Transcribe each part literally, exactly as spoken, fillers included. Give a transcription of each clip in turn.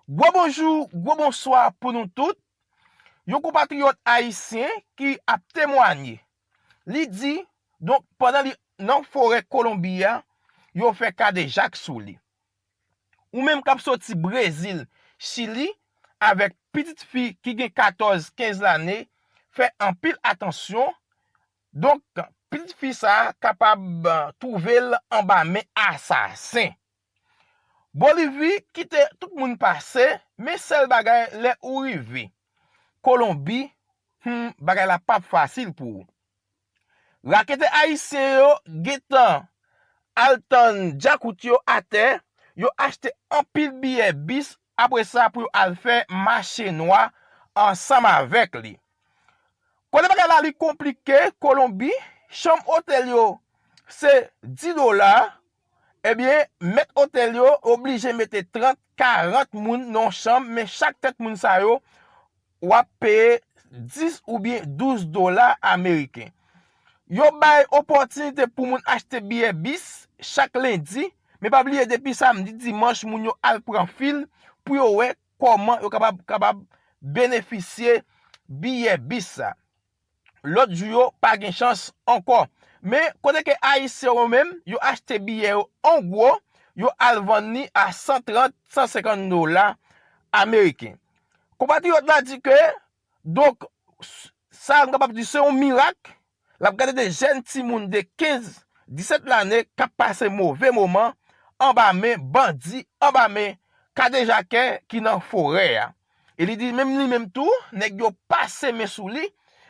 Gwo bonjou, gwo bonswa pou nou tout. Yon konpatriyòt ayisyen ki ap temwanye. Li di, donk, pandan li nan forè Kolonbi a, yo fè kadejak sou li. Ou menm k ap soti Brezil, Chili, avèk pitit fi ki gen katòz, kenz lane, fè anpil atansyon. Donk, pitit fi sa a kapab, eh, twouve l anba men asasen. Bolivi kite tout moun pase, men sèl bagay lè ou rive Kolonbi, hmm, bagay la p ap fasil pou ou. Raketè ayisyen yo gentan al tann djakout yo atè, yo achte anpil biyè bis, apre sa pou yo al fè mache nwa ansanm avèk li. Kote bagay la li konplike, Kolonbi, chanm otèl yo se dis dola, ebyen, mèt otèl yo oblije mete trant, karant moun nan yon chanm, men chak tèt moun sa yo, w ap peye dis oubyen douz dola ameriken. Yo bay opòtinite pou moun achte biyè bis chak lendi, men pa bliye depi samdi, dimanch, moun yo al pran fil pou yo wè kòman yo kapab, kapab benefisye biyè bis sa. Lòt jou yo pa gen chans ankò. Men kote ke Ayisyen yo menm, yo achte biyè yo an gwo, yo al vann li a san trant, san senkant dola ameriken. Konpatriyòt la di ke, donk, s- sa nou kapab di se yon mirak. L ap gade de jèn timoun de kenz, disèt lane k ap pase move moman anba men bandi, anba men kadejakè ki nan forè a. E li di menm li menm tou, nèg yo pase men sou li.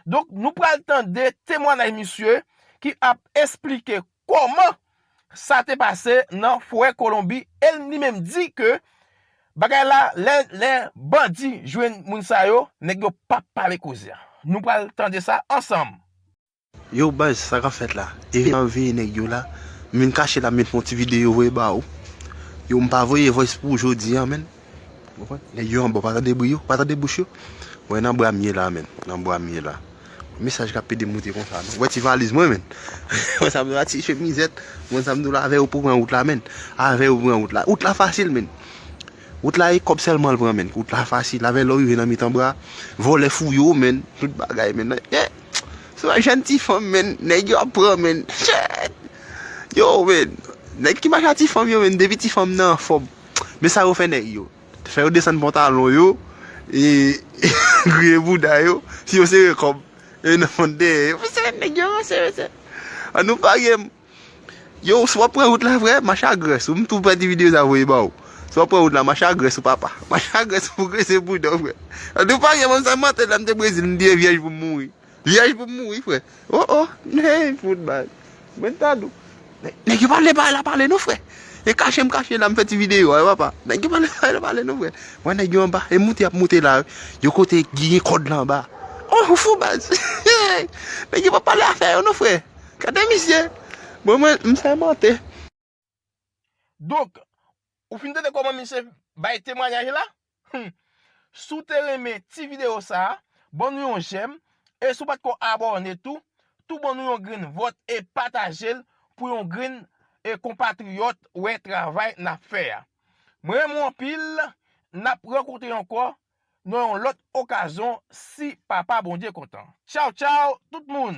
Donk, nou pral tande temwayaj misye ki ap esplike kòman sa te pase nan forè Kolonbi. E li menm di ke bagay la, lè, lè bandi jwenn moun sa yo, nèg yo p ap pale koze a. Nou pral tande sa ansanm. Yo baz, sa k ap fèt la? Evènman veye nèg yo la. M vin kache la, m vin fè yon ti videyo voye ba ou. Yo, m pa voye voice pou ou jodi a, menn. Ou konprann? Nèg yo anba, w pa tande bri yo, w pa tande bouch yo. Wè, nan bwa m ye la, menn. Nan bwa m ye la. Mesaj k ap pede moute konsa, menn. Wè ti valiz mwen, menn. Wè sa m di w la, ti chemizèt. Mwen sa m di w la, avè yo pou pran wout la, menn. Avè yo pou pran wout la. Wout la fasil, menn. Wout la e kòb sèlman l pran, menn. Wout la fasil. Avè lè w rive nan mitan bra, vòlè fouye w, menn. Tout bagay, menn. Eh, se yon jèn ti fanm, menn. Nèg yo ap pran, menn. Shit. Yo, menn. Nèg ki mache a ti fanm yo, menn. Depi ti fanm nan anfòm. Men sa yo fè nèg yo. Fè yo desann pantalon yo, e griye bouda yo, si yo sere kòb. E nan fon dèyè yo. Mesye, nèg yo ranse, mesye. An nou pare m. Yo, si w ap pran wout la, frè, mache a grès ou. M tou pèdi videyo sa voye ba ou. Si w ap pran wout la, mache a grès ou, papa. Mache a grès ou pou grese bouda w, frè. An nou pare m, sa m mantè la, m te Brezil, m vye vyèj pou m mouri. Vyèj pou m mouri, frè. Oh, oh, hey, fout baz. Mwen ta di w. Nè- Nèg yo pale, pale la, pale non, frè. E kache m kache la, m fè ti videyo a, papa. Nèg yo pale, pale la, pale non, frè. Wè nèg yo anba, e moute y ap moute la, wi. Yo kote ki gen kòd la anba. Oh, ou fou, baz. Nèg yo pa pale afè yo non, frè. Gade misye. Bon, mwen, m sèmante. Donk, ou fin tande kòman misye bay temwayaj la? Hmm. Si w te renmen ti videyo sa a, ban nou yon jèm, e si w pa t ko abòne tou, tou ban nou yon grenn vòt e pataje l pou yon grenn e konpatriyòt wè travay n ap fè a. Mwen renmen w anpil, n ap rankontre ankò nan yon lòt okazyon si Papa Bondye kontan. Tchaw, tchaw, tout moun!